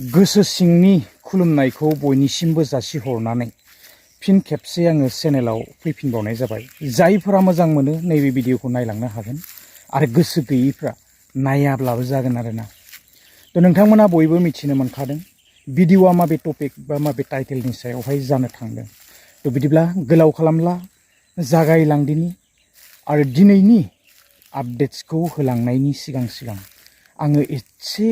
गोसो सिंनि खुलुमनायखौ बयनिसिमबो जासिहरनानै फिन खेबसे आङो चेनेलाव फैफिनबावनाय जाबाय। जायफोरा मोजां मोनो नैबे भिडिअखौ नायलांनो हागोन आरो गोसो गैयैफ्रा नायाब्लाबो जागोन आरोना। नोंथांमोना बयबो मिथिनो मोनखादों भिडिअआ माबे टपिक बा माबे टाइटेलनि सायावहाय जानो थांदों। बिदिब्ला गोलाव खालामला जागायलांदिनि आरो दिनैनि आपडेट्सखौ होलांनायनि सिगां आङो एसे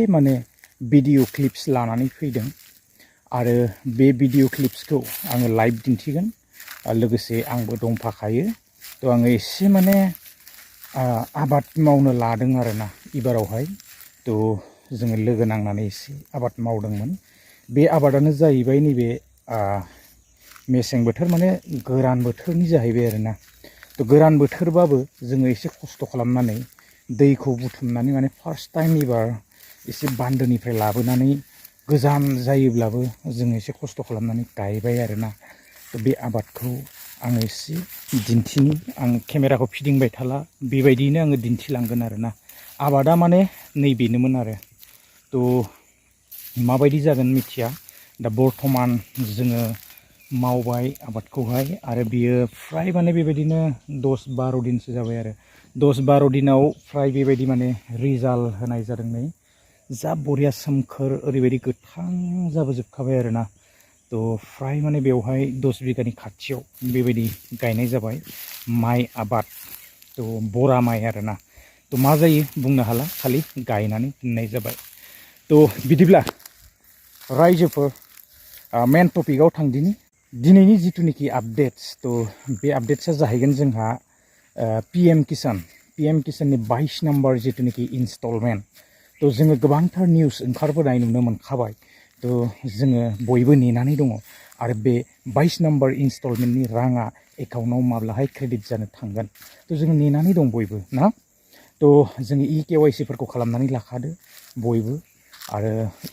भिडिअ क्लिप्स लानानै फैदों आरो बे भिडिअ क्लिप्सखौ आङो लाइभ दिन्थिगोन। लोगोसे आंबो दंफाखायो। आङो एसे आबाद मावनो लादों आरोना इबारावहाय। जोङो लोगो नांनानै एसे आबाद मावदोंमोन। बे आबादानो जाहैबाय नैबे मेसें बोथोर गोरान बोथोरनि जाहैबाय आरोना। गोरान बोथोरबाबो जोङो एसे खस्थ' खालामनानै दैखौ बुथुमनानै फार्स्ट टाइम एबार एसे बान्दोनिफ्राय लाबोनानै गोजान जायोब्लाबो जोङो एसे खस्थ' खालामनानै गायबाय आरोना। बे आबादखौ आङो एसे दिन्थिनि। आं केमेराखौ फिदिंबाय थाला, बेबायदियैनो आङो दिन्थिलांगोन आरोना। आबादा नैबेनोमोन आरो। माबायदि जागोन मिथिया। दा बर्थमान जोङो मावबाय आबादखौहाय आरो बियो फ्राय बेबायदिनो 10-12 दिनसो जाबाय आरो। 10-12 दिनाव फ्राय बेबायदि रिजाल्ट होनाय जादों। नै जा बरिया सोमखोर ओरैबायदि गोथां जाबोजोबखाबाय आरोना। फ्राय बेवहाय 10 बिगानि खाथियाव बेबायदि गायनाय जाबाय माइ आबाद। बरा माइ आरोना। मा जायो बुंनो हाला, खालि गायनानै दोननाय जाबाय। बिदिब्ला रायजोफोर मेन टपिकआव थांदिनि। दिनैनि जिथुनिखि आपडेट्स, बे आपडेट्सआ जाहैगोन जोंहा PM किसाननि 22 नम्बर जिथुनिखि इनस्टलमेन्ट। जोङो गोबांथार निउस ओंखारबोनाय नुनो मोनखाबाय। जोङो बयबो नेनानै दङ आरो बे 22 नम्बर इनस्टलमेन्टनि राङा एकाउन्टआव माब्लाहाय क्रेडिट जानो थांगोन। जोङो नेनानै दं बयबो ना। जोङो EKYC फोरखौ खालामनानै लाखादो बयबो। आरो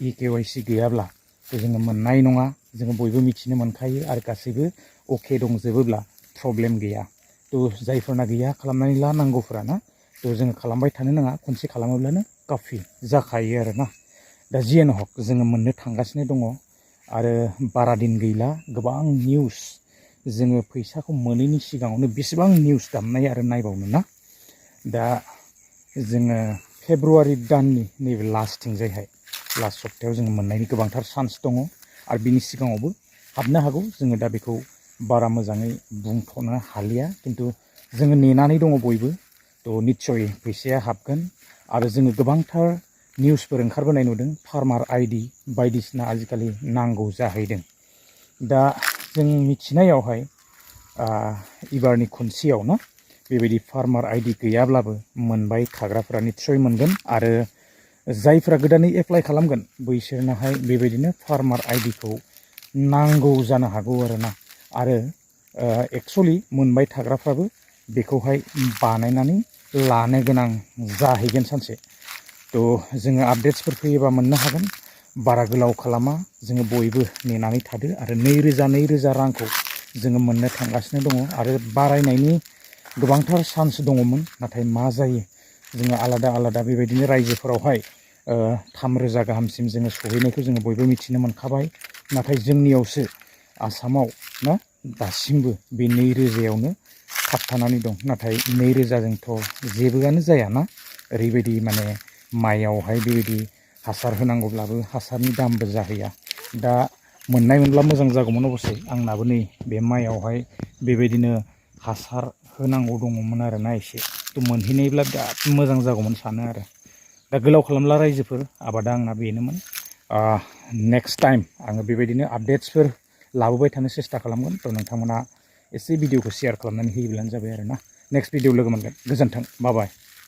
EKYC गैयाब्ला जोङो मोननाय नङा। जोङो बयबो मिथिनो मोनखायो आरो गासैबो अके दंजोबोब्ला प्रब्लेम गैया। जायफोरना गैया खालामनानै ला नांगौफोरा ना। जोङो खालामबाय थानो नाङा, खनसे खालामोब्लानो काफि जाखायो आरोना। जियानो हक जोङो मोननो थांगासिनो दङ आरो बारा दिन गैला। गोबां निउस जोङो फैसाखौ मोनैनि सिगाङावनो बेसेबां निउस दामनाय आरो नायबावनो ना। जोङो फेब्रुवारि दाननि नैबे लास्टथिंजायहाय लास्ट सप्तायाव जोङो मोननायनि गोबांथार चान्स दङ आरो बिनि सिगाङावबो हाबनो हागौ। जोङो दा बेखौ बारा मोजाङै बुंथ'नो हालिया, खिन्थु जोङो नेनानै दङ बयबो। निस्सय फैसाया हाबगोन आरो जोङो गोबांथार निउसफोर ओंखारबोनाय नुदों। फार्मार आइडि बायदिसिना आजिखालि नांगौ जाहैदों। जों मिथिनायावहाय इबारनि खनसेयाव ना बेबायदि फार्मार आइडि गैयाब्लाबो मोनबाय थाग्राफोरा निस्सय मोनगोन आरो जायफ्रा गोदानै एप्लाइ खालामगोन बैसोरनाहाय बेबायदिनो फार्मार आइडिखौ नांगौ जानो हागौ आरोना। आरो एक्सुवेलि मोनबाय थाग्राफ्राबो बेखौहाय बानायनानै लानो गोनां जाहैगोन सानसे। जोङो आपडेट्सफोर फैयोबा मोननो हागोन। बारा गोलाव खालामा, जोङो बयबो नेनानै थादो आरो 2000 रांखौ जोङो मोननो थांगासिनो दङ आरो बारायनायनि गोबांथार चान्स दङमोन। नाथाय मा जायो, जोङो आलादा बेबायदिनो रायजोफोरावहाय 3000 गाहामसिम जोङो सहैनायखौ जोङो बयबो मिथिनो मोनखाबाय। नाथाय जोंनियावसो आसामाव ना दासिमबो बे 2000यावनो थाबथानानै दं। नाथाय 2000जोंथ' जेबोआनो जायाना। ओरैबायदि माइयावहाय बेबायदि हासार होनांगौब्लाबो हासारनि दामबो जाहैया। मोननाय मोनब्ला मोजां जागौमोन। अबस्से आंनाबो नै बे माइयावहाय बेबायदिनो हासार होनांगौ दङमोन आरोना एसे। मोनहैनायब्ला बिराद मोजां जागौमोन सानो आरो। गोलाव खालामला रायजोफोर, आबादा आंना बेनोमोन। नेक्स्ट टाइम आङो बेबायदिनो आपडेट्सफोर लाबोबाय थानो सेस्था खालामगोन। नोंथांमोना एसे भिडिअखौ शेयार खालामनानै होयोब्लानो जाबाय आरोना। नेक्स्ट भिडिअ लोगो मोनगोन। गोजोन्थों, बाय बाय।